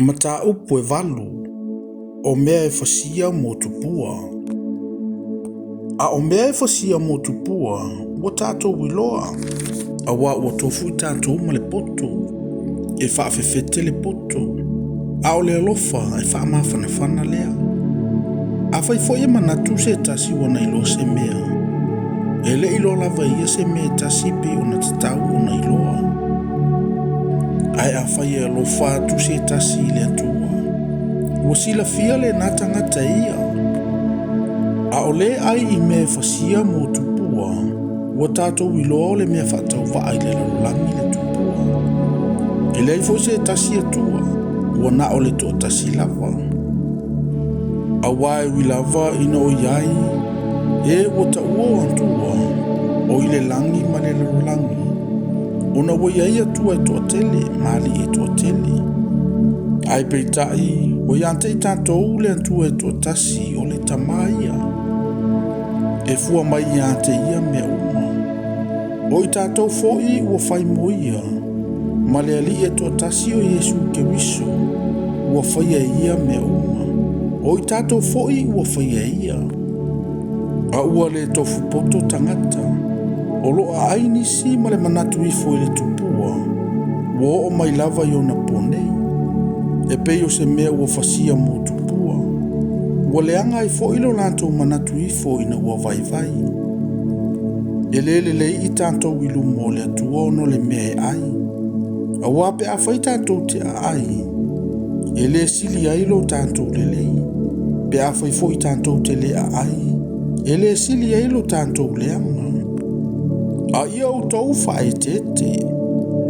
Mataupu e 8, o mea e fasia mo tupua. A o mea e fasia mo tupua, ua tatou iloa, auā ua tofu i tatou ma le poto, e faafefete le poto, a o le alofa e faamafanafana lea. Afai foi e manatu se tasi ua na iloa se mea, e le iloa lava e ia se mea e tasi pei ona tatau ona iloa. Ae afai e alofa atu se tasi i le Atua, ua silafia lena tagata e ia. A o le ai i mea e fasia mo tupua, ua tatou iloa o le mea faatauvaa i le lalolagi le tupua. E leai foi se tasi Atua, ua na o le toatasi lava. Auā e ui lava ina o i ai e ua taua o Atua, o i le lagi ma le lalolagi, ona ua i ai Atua e toatele ma alii e toatele. Ae peitai, ua ia te i tatou le Atua e toatasi o le Tama ia, e fua mai ia te ia mea uma. O i tatou foi ua fai mo ia, ma le Alii e toatasi o Iesu Keriso, ua faia e ia mea uma. O i tatou foi ua faia e ia. A ua le tofu poto tagata, o lo aai nisi ma le manatu ifo i le tupua, ua oo mai lava i ona po nei. E pei o se mea ua fasia mo tupua. Ua leaga ai foi lo latou manatu ifo ina ua vaivai. E le lelei i tatou i luma o le Atua ona o le mea e ai. Auā pe afai tatou te aai, e le sili ai lo tatou lelei. Pe afai foi tatou te le aai, e le sili ai lo tatou leaga. A ia outou faaeteete,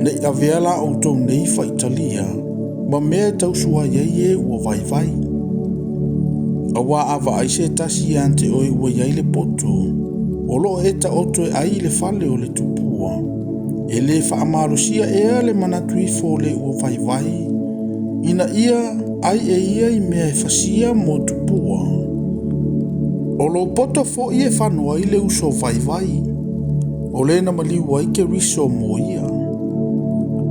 nei avea la outou nei faitalia, ma mea e tausua ai e ua vaivai. Auā a vaai se tasi ia te oe ua i ai le poto, o loo e taoto e ai i le fale o le tupua, e le faamalosia ea le manatu ifo o le ua vaivai, ina ia ai e ia i mea e fasia mo tupua. O lou poto foi e fano ai le uso vaivai, o le na maliu ai Keriso mo ia.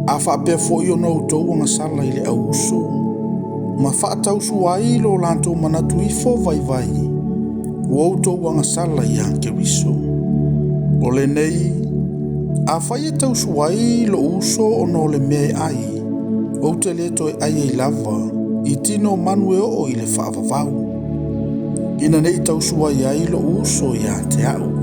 A faapea foi ona outou agasala i le au uso, ma faatausua ai lo latou manatu ifo vaivai, ua outou agasala ia Keriso. O lenei, afai e tausua ai lou uso ona o le mea e ai, ou te le toe ai ai lava, i tino o manu e oo i le faavavau, ina nei tausua ai lou uso ia te au.